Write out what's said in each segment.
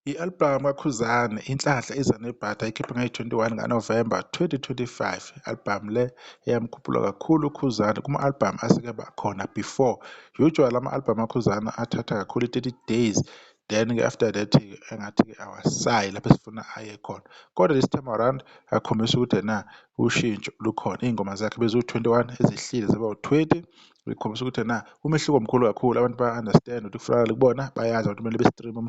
I-albhamu kaKhuzani, Inhlanhla Iza Nebhadi, ayikhipha ngayi-21 kaNovemba 2025. I-albhamu le eyamkhuphula kakhulu uKhuzani kuma-albhamu aseke aba khona before. Usually ama-albhamu kaKhuzani athatha kakhulu i-30 days, then-ke after that-ke engathi-ke awasayi lapho esifuna aye khona. Kodwa this time around akhombisa ukuthi ena ushintsho lukhona. Iy'ngoma zakhe beziwu-21 ezehlile zaba u-20, ikhombisa ukuthi ena umehluko mkhulu kakhulu. Abantu baya-understand ukuthi kufunakala kubona, bayazi abantu kumele be-stream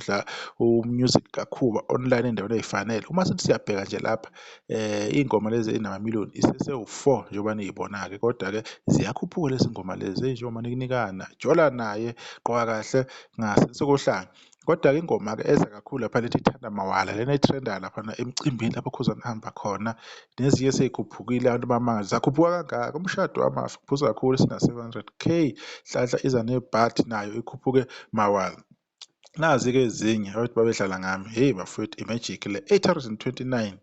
u-music kaKhuba online ey'ndaweni ey'fanele. Uma sithi siyabheka nje lapha iy'ngoma lezi ey'namamiliyoni isesewu-4 njengoba niy'bona-ke, kodwa-ke ziyakhuphuka lezi ngoma lezi ey'njengoManikinikana, Jola Naye, Gqoka Kahle ngaseSokohlanga. Kodwa-ke ingoma-ke eza kakhulu lapha lethi Thanda Mawala, lena e-trend-ayo laphana emcimbini lapho uKhuzani ahamba khona, nezinye sey'khuphukile abantu bamanje zakhuphuka kangaka. Umshado wamafa kuphuza kakhulu sina-700K, Nhlanhla iza nebhadi nayo ikhuphuke mawala. Nazi-ke ezinye abathi babedlala ngami, hheyi bafowethu, i-magic le, 829,000,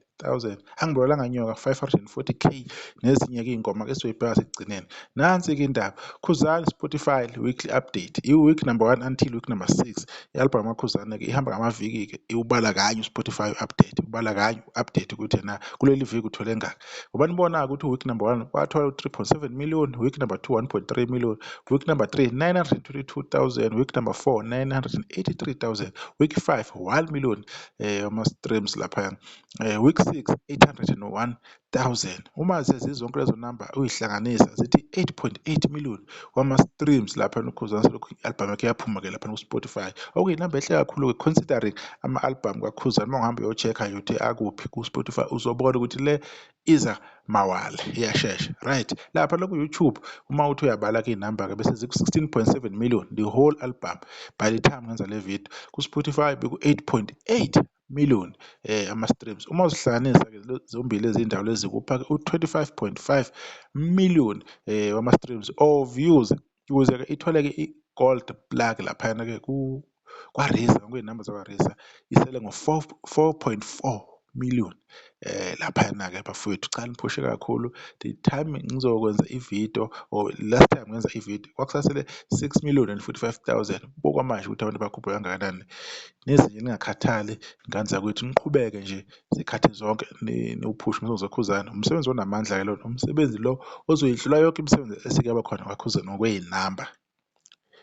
angibolanga nyoka, 540K, nezinye-ke iy'ngoma esizoyibheka sekugcineni. Nansi-ke indaba, Khuzani Spotify weekly update, i-week number 1 until week number 6. I-albhamu kaKhuzani-ke ihamba ngamaviki-ke, iwubala kanye uSpotify update, ubala kanye u-update ukuthi yena kuleli viki uthole ngaka. Ngoba nibona-ke ukuthi week number 1 wathola u-3.7 million, week number 2 1.3 million, week number 3 922,000, week number 4 983,000, week 5 1 million ama-streams laphaya, week 6 801,000. Uma sezizonke lezo number uyihlanganisa zithi 8.8 million wama-streams laphana uKhuzani selokhu i-albhamu yakhe yaphuma-ke laphana ku-Spotify, okuyinamba enhle kakhulu-ke considering ama-albhamu kaKhuzani. Uma ungahambe uyo-check-a ukuthi akuphi ku-Spotify uzobona ukuthi le iza mawala, iyashesha, right? Lapha ku-YouTube uma uthi uyabala-ke iy'namba-ke bese ziku-16.7 million the whole album by the time ngenza le video. Ku-Spotify beku-8.8 million ama-streams. Uma uzihlanganisa-ke zombili lezi ndawo lezi zikupha-ke u-25.5 million wama-streams or views, ukuze-ke itholeke i-gold plaque laphayana-ke kwa-RiSA, kwiy'namba zakwa-RiSA isele ngo-4.4 million laphayana-ke bafowethu. Cha, niphushe kakhulu. The time ngizokwenza ividiyo or last time ngenza ividiyo kwakusasele 6 million and 45,000. Buka manje ukuthi abantu bakhuphuka kangakanani. Nezinye ningakhathali ngane zakwethu, niqhubeke nje zikhathi zonke niwuphushe umsebenzi kaKhuzani. Umsebenzi onamandla-ke lona, umsebenzi lo ozoyidlula yonke imisebenzi esike yaba khona kwaKhuzani ngokwey'namba.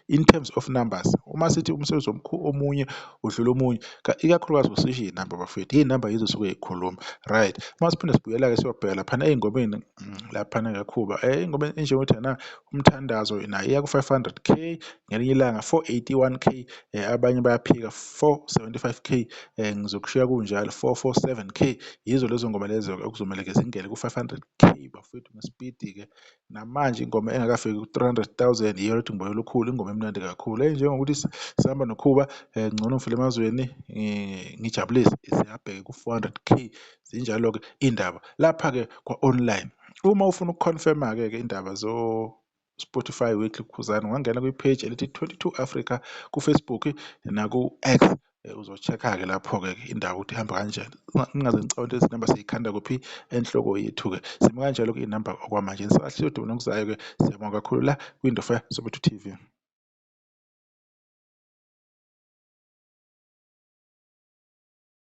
In terms of numbers, uma sithi umsebenzi omunye udlula omunye, ikakhulukazi usisho iy'namba bafowethu, iy'namba yizo esuke y'khuluma, right? Uma siphinde sibuyela-ke siyobheka laphana ey'ngomeni laphana kaKhuba, ingoma enjengokuthi ena umthandazo nayo iya ku-500K ngelinye ilanga, 481K, abanye bayaphika 475K, ngizokushiya kunjalo 447K. Yizo lezo ngoma lezo okuzomele-ke zingene ku-500K bafowethu ngespidi-ke. Namanje ingoma engakafiki ku-300,000 yiyo lethi ngibona olukhulu, ingoma emnandi kakhulu enjengokuthi sihamba noKhuba, ngcono ngifile emazweni, ngijabulise, ziyabheka ku-400K. Zinjalo-ke iy'ndaba lapha-ke kwa-online. Uma ufuna uku-confirm-a-ke ke indaba zo Spotify weekly Khuzani, ungangena kwi-page elithi 22 Africa ku-Facebook naku-X, uzo-check-a-ke lapho-ke indaba ukuthi ihamba kanjani. Ningaze nicabange ukuthi lezi namba siyikhanda kuphi enhloko yethu-ke. Simi kanjalo-ke iy'namba okwamanje, nisakahle odumeni okuzayo-ke. Siyabonga kakhulu la kwiNdofa Soweto TV.